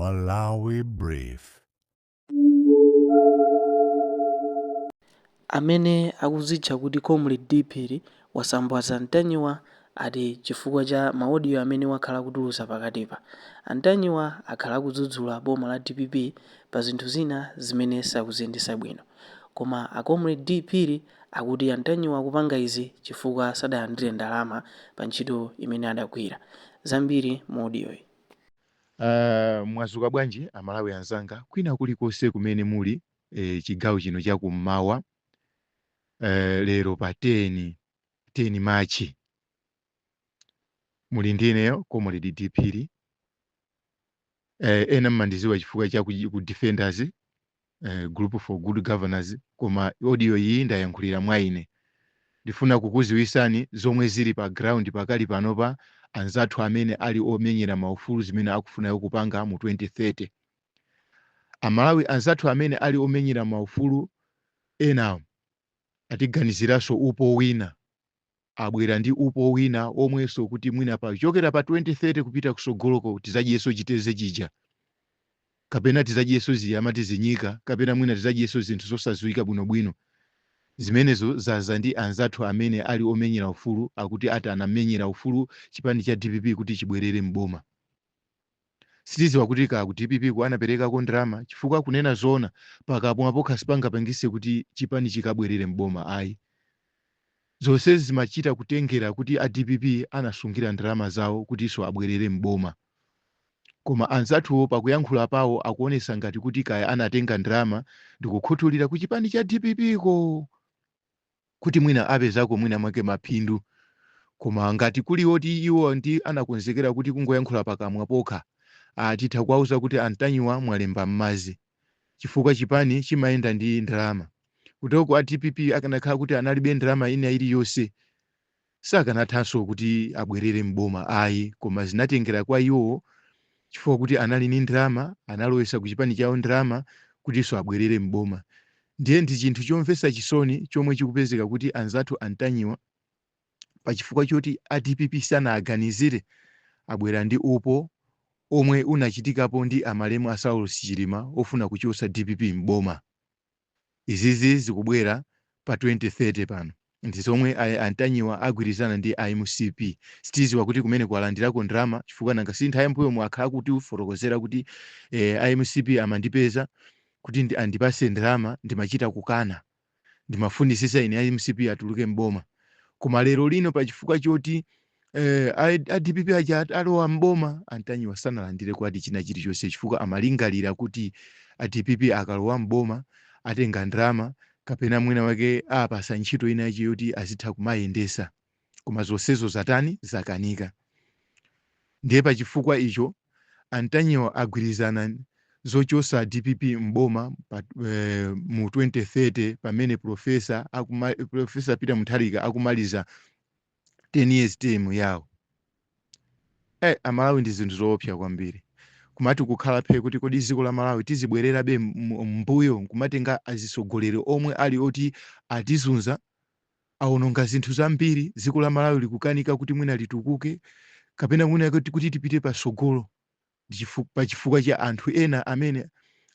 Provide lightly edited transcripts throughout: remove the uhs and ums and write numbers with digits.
Malawi Brief. Amene akuzitcha kuti Comrade D Phiri wasambwaza Ntanyiwa ati chifukwa cha ma audio amene wakhala akutulusa pakatipa. A Ntanyiwa akhala akudzudzula boma la dpp pa zinthu zina zimene sakuziyendesa bwino. Koma a Comrade D Phiri akuti a Ntanyiwa akupanga izi chifukwa sadalandire ndalama pa ntchito imene adagwira. Zambiri mu audio yi. Mwazuka bwanji Amalawi anzanga kwina kulikonse kumene muli chigawo chino cha kummawa lero pa 10 March muli ndi ineyo Comrade D Phiri. Ena mmandiziwa chifukwa cha ku Defenders Group for Good Governance, koma audio iyi ndayankhulira mwa ine. Ndifuna kukuziwisani zomwe zili pa ground pakali panopa, anzathu amene ali omenyera maufulu zimene akufunayo kupanga mu 2030. Amalawi anzathu amene ali omenyera maufulu enawo atiganiziranso upo wina, abwera ndi upo wina omwenso kuti mwina pachokera pa 2030 kupita kusogoloko tizadyenso chiteze chija, kapena tizadyenso ziyamati zinyika, kapena mwina tizadyenso zinthu zosadziwika bwinobwino. Zimenezo zaza ndi anzathu amene ali omenyera ufulu, akuti ati anamenyera ufulu chipani cha dpp kuti chibwerere mboma. Sitiziwa kuti ka ku dpp ku anaperekako ndalama, chifukwa kunena zoona pakamwa pokha sipangapangise kuti chipani chikabwerere mboma ayi. Zonsezi zimachita kutengera kuti a dpp anasungira ndalama zawo kutinso abwerere mboma. Koma anzathuwo pakuyankhula pawo akuonesa ngati kuti kaya anatenga ndalama ndikukhuthulira ku chipani cha dpp ko kuti mwina apezako mwina mwake maphindu. Koma ngati kuli oti iwo ndi anakonzekera kuti kungoyankhula pakamwa pokha, titha kuwauza kuti Antanyiwa mwalemba m'madzi, chifukwa chipani chimayenda ndi ndalama. Kutoko a dpp akanakhala kuti analibe ndalama ina iliyonse sakanathanso kuti abwerere mboma ayi, koma zinatengera kwa iwowo chifukwa kuti anali ndi ndalama, analowesa ku chipani chawo ndalama kutinso abwerere mboma. Ndiye ndi chinthu chomvetsa chisoni chomwe chikupezeka kuti anzathu Antanyiwa pachifukwa choti a dpp sanaganizire abwera ndi upo omwe unachitikapo ndi amalemu a Saulos Chilima ofuna kuchotsa dpp mboma. Izizi zikubwera pa 2030 pano ndi zomwe Antanyiwa agwirizana ndi a mcp. Sitiziwa kuti kumene kuwalandirako ndalama, chifukwa nanga si nthawi yambuyomu akhala kutifotokozera kuti a mcp amandipeza kuti andipase ndalama, ndimachita kukana, ndimafunisisa ine a mcp atuluke mboma. Koma lero lino pachifukwa choti a dpp aja alowa mboma, Antanyiwa sanalandire kwati china chilichonse, chifukwa amalingalira kuti a dpp akalowa mboma atenga ndalama kapena mwina wake apasa ntchito ina yache yoti azitha kumayendesa. Koma zonsezo zatani? Zakanika. Ndiye pachifukwa icho Antanyiwa agwirizana zochosa dpp mboma mu 2030 pamene Professor Peter Mutharika akumaliza 10 years term yawo. Amalawi, ndi zinthu zoopsa kwambiri kumati kukhala phe kuti kodi dziko la Malawi tizibwererabe mbuyo nkumatenga azisogoleri omwe ali oti atizunza, awononga zinthu zambiri, dziko la Malawi likukanika kuti mwina litukuke kapena mwina kuti tipite pasogolo pachifukwa cha anthu ena amene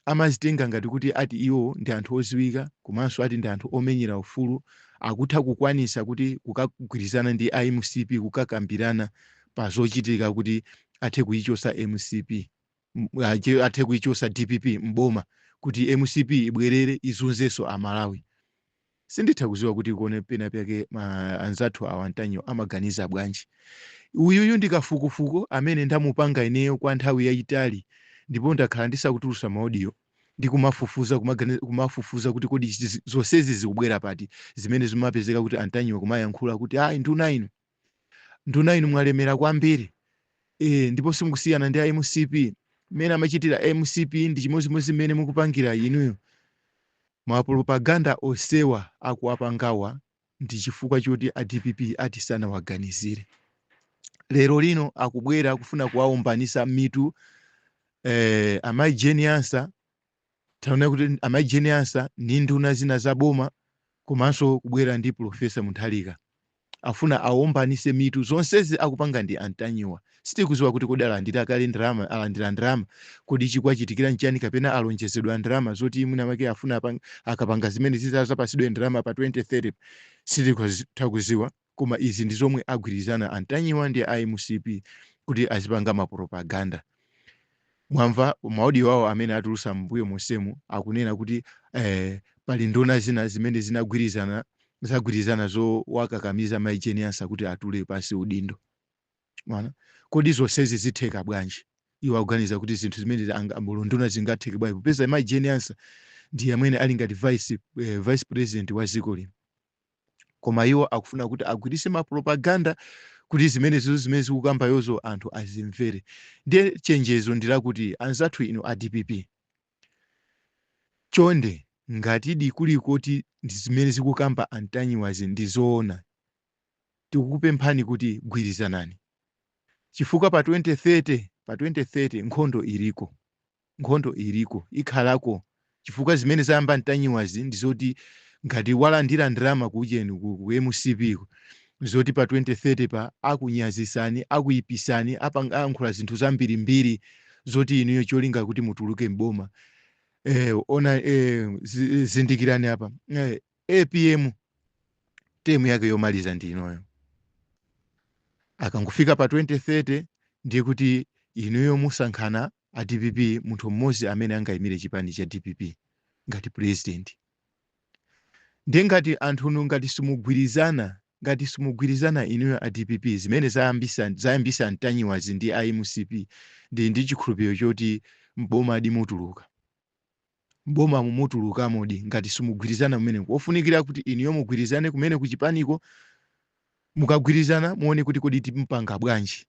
amazitenga ngati kuti ati iwo ndi anthu oziwika komanso ati ndi anthu omenyera ufulu, akutha kukwanisa kuti kukagwirizana ndi a mcp kukakambirana pa zochitika kuti athe kuyichosa mcp, athe kuyichosa dpp mboma kuti mcp ibwerere izunzenso Amalawi. Sinditha kuziwa kuti kuone pena pake anzathu awa Antanyiwa amaganiza bwanji. Uyuyu ndi kafukufuku amene ndamupanga ineyo kwa nthawi yayitali, ndipo ndakhala ndisakutulusa ma audio ndi kumafufuza, kumafufuza kuti kodi zonsezi zikubwera pati, zimene zimapezeka kuti Antanyiwa kumayankhula kuti ayi, nduna inu, nduna inu mwalemera kwambiri, ndipo simukusiyana ndi a mcp, mmene amachitira mcp ndi chimodzimodzi mmene mukupangira inuyo. Mapropaganda osewa akuwapangawa ndi chifukwa choti a dpp ati sanawaganizire. Lero lino akubwera kufuna kuwawombanisa mitu amayi Jane Ansah. Taona kuti amayi Jane Ansah ndi nduna zina za boma komanso kubwera ndi Professor Mutharika. Afuna awombanise mitu. Zonsezi akupanga ndi Antanyiwa. Sitikuziwa kuti kodi alandira kale ndalama, alandira ndalama, kodi chikwachitikira nchani, kapena alonjezedwa ndalama zoti mwina make afuna akapanga zimene zizapasidwe ndalama pa 2030. Sitikutha kuziwa, koma izi ndi zomwe agwirizana Antanyiwa ndi iMCP kuti azipanga mapropaganda. Mwamva maaudio awo amene atulusa mbuyo monsemu, akunena kuti pali nduna zina zimene zinagwirizana, zagwirizana zowakakamiza Mai Jane Ansah kuti atule pansi udindo. Mwana, kodi zonsezi zitheka bwanji? Iwo akuganiza kuti zinthu zimene nduna zingatheke bwanji, popeza Mai Jane Ansah ndi amene ali ngati vice president wa dziko lino? Koma iwo akufuna kuti agwirise mapropaganda kuti zimene zizo zimene zikukamba yozo anthu azimvere. Ndiye chenjezo ndilakuti, anzathu inu a DPP, chonde, ngatidi kuli kuti ndi zimene zikukamba Antanyiwazi ndi zoona, tikukupemphani kuti gwirizanani, chifukwa pa 2030, pa 2030 nkhondo iliko, nkhondo iliko, ikhalako, chifukwa zimene zayamba Ntanyiwazi ndi zoti ngati walandira ndalama kucheni ku MCP ko, zoti pa 2030 pa akunyazisani, akuyipisani, ayankhula zinthu zambirimbiri zoti inuyo cholinga kuti mutuluke mboma. Ona, zindikirani apa, APM term yake yomaliza ndi inoyo. Akangofika pa 2030, ndiye kuti inuyo musankhana a DPP munthu mmodzi amene angayimire chipani cha DPP ngati president. Ndiye ngati anthunu, ngati simugwirizana inuyo a DPP, zimene zayambisa Ntanyiwazi ndi a MCP, ndi chikhulupiriro choti mboma mutuluka, mboma mumutulukamodi ngati simugwirizana kumene. Ofunikira kuti inuyo mugwirizane kumene kuchipaniko. Mukagwirizana, muone kuti kodi timpanga bwanji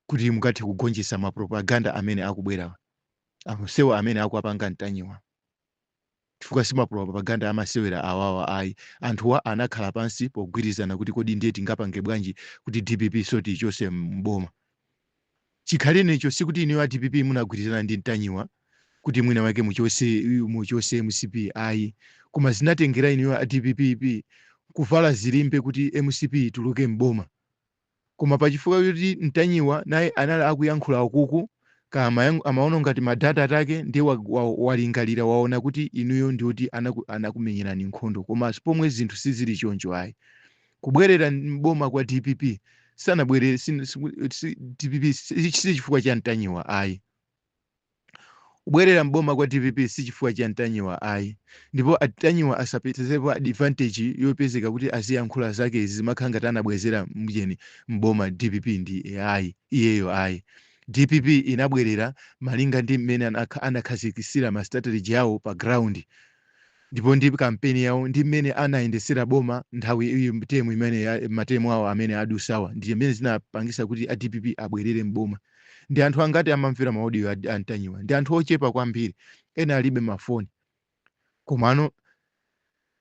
kuti mukathe kugonjetsa mapropaganda amene akubwera amusewa, amene akuapanga Ntanyiwa, chifukwa si mapropaganda amasewera awawa, ayi. Anthuwa anakhala pansi pogwirizana kuti kodi ndiye tingapange bwanji kuti DPP so tichose mboma. Chikhalenecho sikuti inuyo a DPP munagwirizana ndi Ntanyiwa kuti mwina wake muchose MCP, ayi, koma zinatengera inuyo a DPP kuvala zilimbe kuti MCP ituluke mboma. Koma pachifukwa choti Ntanyiwa naye anali akuyankhula ukuku, kama amaona ngati madata atake, ndiye walingalira, waona kuti inuyo ndioti anakumenyerani nkhondo, koma pomwe zinthu sizili choncho, ayi. Kubwerera mboma kwa DPP sanabwerere DPP si chifukwa cha Ntanyiwa, ayi. Kubwerera mboma kwa DPP si chifukwa cha Ntanyiwa, ayi. Ndipo Antanyiwa asapezepo advantage yopezeka kuti aziyankhula zake izi zimakhala ngati anabwezera mjeni mboma DPP ndi ayi, iyeyo ayi. DPP inabwerera malinga ndi mmene anakhazikisira ma strategy awo pa ground, ndipo ndi kampeni yawo, ndi mmene anayendesera boma nthawi iyi, term imene matemu awo amene adusawa, ndi mmene zinapangisa kuti a DPP abwerere mboma. Ndi anthu angati amamvera maaudio a Ntanyiwa? Ndi anthu ochepa kwambiri, ena alibe mafoni. Komano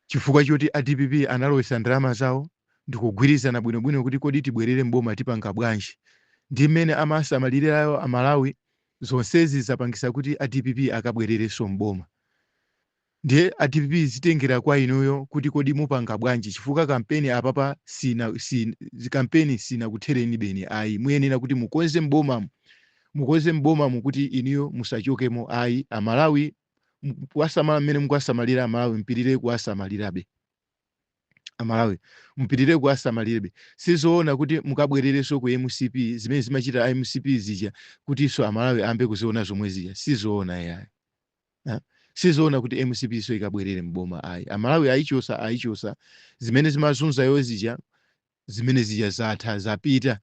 chifukwa choti a DPP analowesa ndalama zawo ndikugwirizana bwinobwino kuti kodi tibwerere mboma tipanga bwanji, ndi mmene amasamalirirayo Amalawi, zonsezi zapangisa kuti a DPP akabwererenso mboma. Ndiye a DPP, zitengera kwa inuyo kuti kodi mupanga bwanji, chifukwa kampeni apapa sina, kampeni sinakuthereni beni, ayi. Muyenera kuti mukonze mbomamu, mukonze mbomamu kuti inuyo musachokemo, ayi. Amalawi kuwasamala mmene mukuwasamalira Amalawi, mpirire kuwasamalirabe Amalawi, mpirire kuwasamalirabe. Sizoona kuti mukabwererenso ku MCP, zimene zimachita MCP zija, kutinso Amalawi ambe kuziona zomwe zija. Sizoona yayi. Ha? Sizoona kuti MCP so ikabwerere mboma, ayi. Amalawi ayichosa, ayichosa zimene zimazunzayo zija, zimene zija zatha, zapita.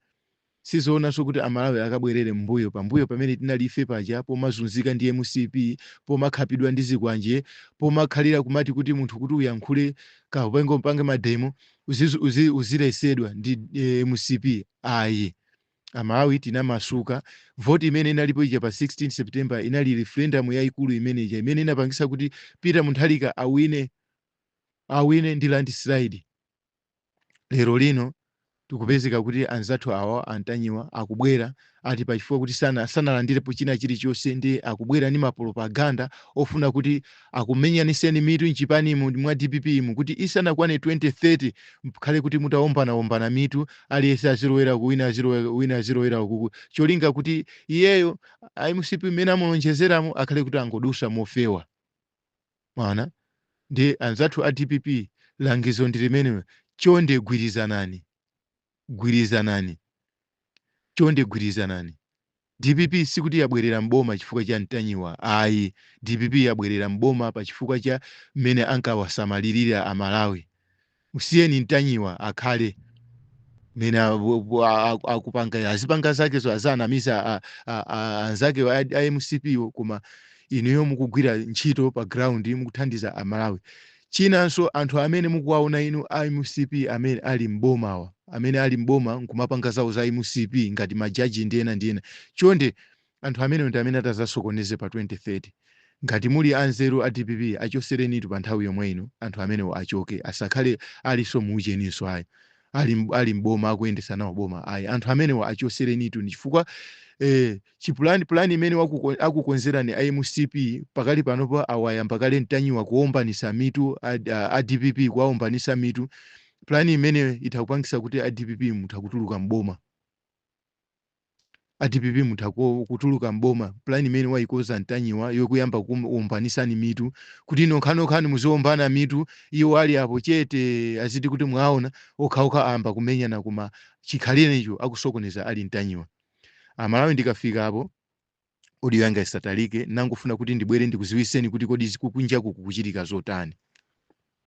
Sizoonanso kuti Amalawi akabwerere mbuyo, pambuyo pamene tinali ife paja, pomazunzika ndi MCP, pomakhapidwa ndi zikwanje, pomakhalira kumati kuti munthu kuti uyankhule kaupange upange mademo uzilesedwa ndi MCP, ayi. Amalawi tinamasuka. Voti imene inalipo ija pa 16 September inali referendum yayikulu imene ija imene inapangisa kuti Peter Mutharika awine, awine ndi landslide. Lero lino tikuona kuti Amalawi tili ndi ufulu. Tikupezeka kuti anzathu awa antanyiwa akubwera ati pachifukwa kuti sanalandirepo china chilichonse, ndi akubwera ndi mapropaganda ofuna kuti akumenyaniseni mitu mchipanimu mwa DPP mu, kuti isanakwane 2030 mkhale kuti mutaombanaombana mitu, aliyense azilowera ku wina, azilowera wina, azilowera ukuku, cholinga kuti iyeyo MCP mmene amulonjezeramo akhale kuti angodusa mofewa mwana. Ndi anzathu a DPP, langizo ndi limeneyo: chonde gwirizanani, gwirizanani, chonde gwirizanani. DPP sikuti yabwerera mboma chifukwa cha Mtanyiwa, ayi. DPP yabwerera mboma pa chifukwa cha mmene ankawasamalirira Amalawi. Musiyeni Mtanyiwa akhale mmene akupanga, azipanga zakezo, azanamiza anzake a MCP wo, koma inuyo mukugwira ntchito pa ground, mukuthandiza Amalawi. Chinanso, anthu amene mukuwaona inu a MCP amene ali mbomawa, amene ali mboma nkumapanga zawo za MCP ngati majaji ndi ena ndi ena, chonde, anthu amene ndi amene atazasokoneze pa 2030. Ngati muli anzeru a DPP, achoserenitu pa nthawi yomwe ino. Anthu amenewo achoke, asakhale alinso muucheninso, ayi, ali mboma akuyendesa nawo boma, ayi. Anthu amenewo achoserenitu, ndi chifukwa chipulani, pulani imene akukonzerani a MCP pakali panopo, awayamba kale Mtanyiwa kuombanisa mitu a DPP, kuwaombanisa mitu. Pulani imene itha kupangisa kuti a DPP mutha kutuluka mboma, a DPP mutha kutuluka mboma. Pulani imene wayikoza Mtanyiwa yokuyamba kuombanisani mitu kuti nokhanokha muziombana mitu, iwo ali apo chete, aziti kuti mwaona okhaokha amba kumenyana, koma chikhalirecho akusokoneza ali Mtanyiwa. Amalawi, ndikafika apo, audio yanga isatalike. Nangofuna kuti ndibwere ndikuziwiseni kuti kodi kunjaku kukuchitika zotani.